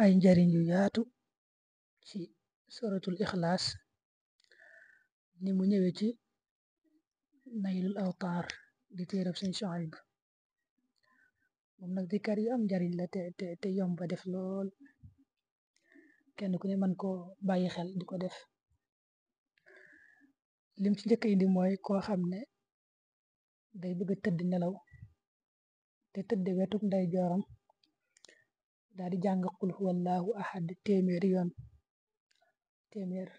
ay njariñ yu yaatu ci suratul ixlaas ni mu ñëwee ci naylul awtaar di téerab Sëñ Suhayb moom nag dikar yu am njariñ la te yomba def lool, kenn ku ne mën ko bàyyi xel di ko def. lim ci njëkk indi mooy koo xam ne day bëgg a tëdd nelaw te tëdde wetuk nday jooram daal di jàng qul huwallahu ahad téeméeri yoon téeméer.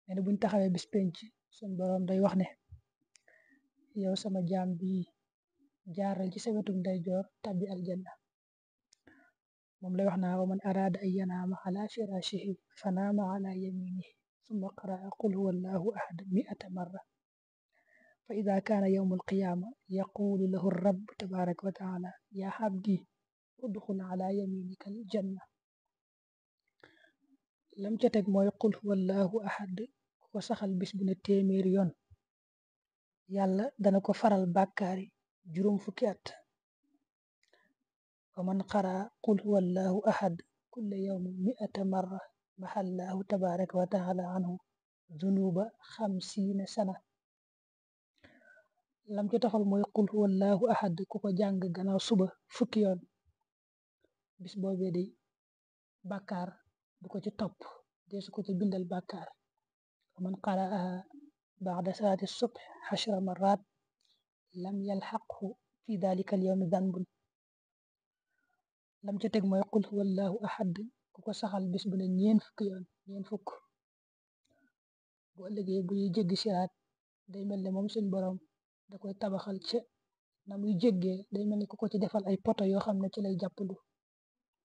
nee na buñ taxawee bis penc suñ boroom day wax ne yow sama jaam bi jaaral ci sa wetuk nday joor tabbi aljanna. moom lay wax naa wa man araada an yanaama ala firashihi fanaama ala yaminihi summa qaraa qul huwallahu ahad 100 marra fa ida kaana yawmu alqiyaama yaqulu lahu rabb tabaraka wa taala ya abdi udxul ala yaminika aljanna. lam ca teg mooy qul huwallahu ahad ku ko saxal bis bu ne téeméeri yoon yàlla dana ko faral bàkkaari juróom fukki at. wa man qaraa qul huwallahu ahad kulla yawmin 100 marra mahallahu tabaraka wa taala anhu dunuba 50 sana. lam ci taxal mooy qul huwallahu ahad ku ko jàng gannaaw suba fukki yoon bis boobee day bàkkaar du ko ci topp deesu ko ci bindal bàkkaar. wa man qara'aha ba'da salaati subh 10 marrat lam yalxaqhu fi dalika al yawmi danbun. lam ca teg mooy qul huwallahu ahad ku ko saxal bis bu ne ñeen fukk bu ëllëgee bu ñuy jéggi siraat day mel ne moom suñ borom da koy tabaxal ca na muy jéggee day mel ni ku ko ci defal ay poto yoo xam ne ci lay jàppandu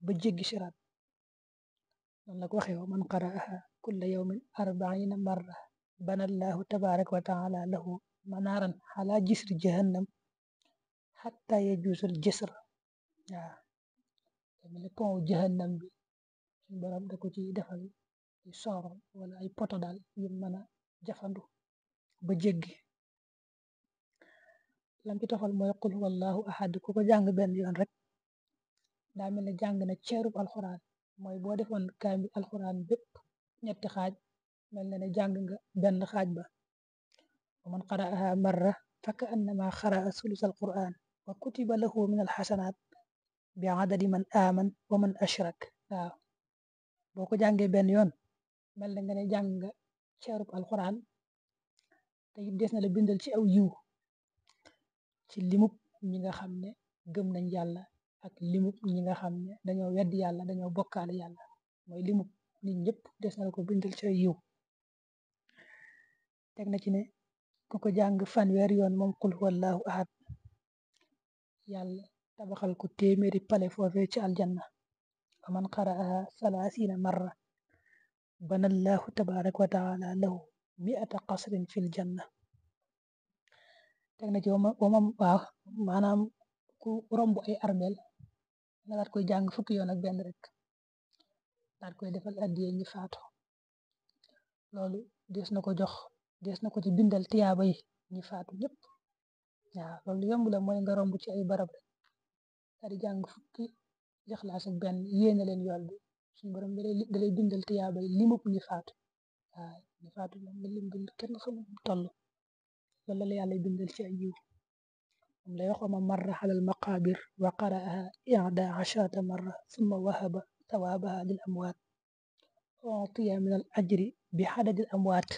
ba jéggi siraat. noonu la ko waxee wa man qara'aha kulla yawmin 40 marra banallahu tabaraka wa taala lahu manaaran ala jisri jahannam xatta yajuusul jisr. waaw day mel ni pont jahannam bi suñ borom da ko ci defal ay soor wala ay poto daal yu mën a jafandu ba jéggi. lam ci toxal mooy qul huwallahu ahad ku ko jàng benn yoon rek daa mel ne jàng na ceerub alxuraan, mooy boo defoon kaamil alxuraan bépp ñetti xaaj mel na ne jàng nga benn xaaj ba. wa man qara'aha marra fa ka annama qara'a sulus alquran wa kutiba lahu min alxasanaat bi adadi man aman wa man ashrak. waaw boo ko jàngee benn yoon mel na nga ne jàng nga ceerub alxuraan te it des na la bindal ci aw yiw ci limub ñi nga xam ne gëm nañ yàlla ak limub ñi nga xam ne dañoo wedd yàlla dañoo bokkaale yàlla, mooy limub nit ñëpp des na la ko bindal ci yiw. teg na ci ne ku ko jàng fanweer yoon moom qul huwallahu ahad yàlla tabaxal ko téeméeri pale foofee ci aljanna. wa man qara'aha 30 marra banallahu tabaraka wa taala lahu 100 qasrin fil janna. teg na ci wamam waaw maanaam ku romb ay armeel nga daat koy jàng fukki yoon ak benn rek daat koy defal addiyee ñi faatu, loolu des na ko ci bindal tiyaaba yi ñi faatu ñëpp. waaw loolu yomb la, mooy nga romb ci ay barab rek daal di jàng fukki Ixlaas ak benn yéene leen yool bi suñu borom da lay bindal tiyaaba yi limub ñi faatu. waaw ñi faatu moom la lim bind kenn xamul toll, loolu la yàlla bindal ci ay yiw. moom lay wax ma marra alal maqabir wa qara'aha 11 marra summa wahaba thawabaha lil amwaat utiya min al ajri bi xadadil amwaat.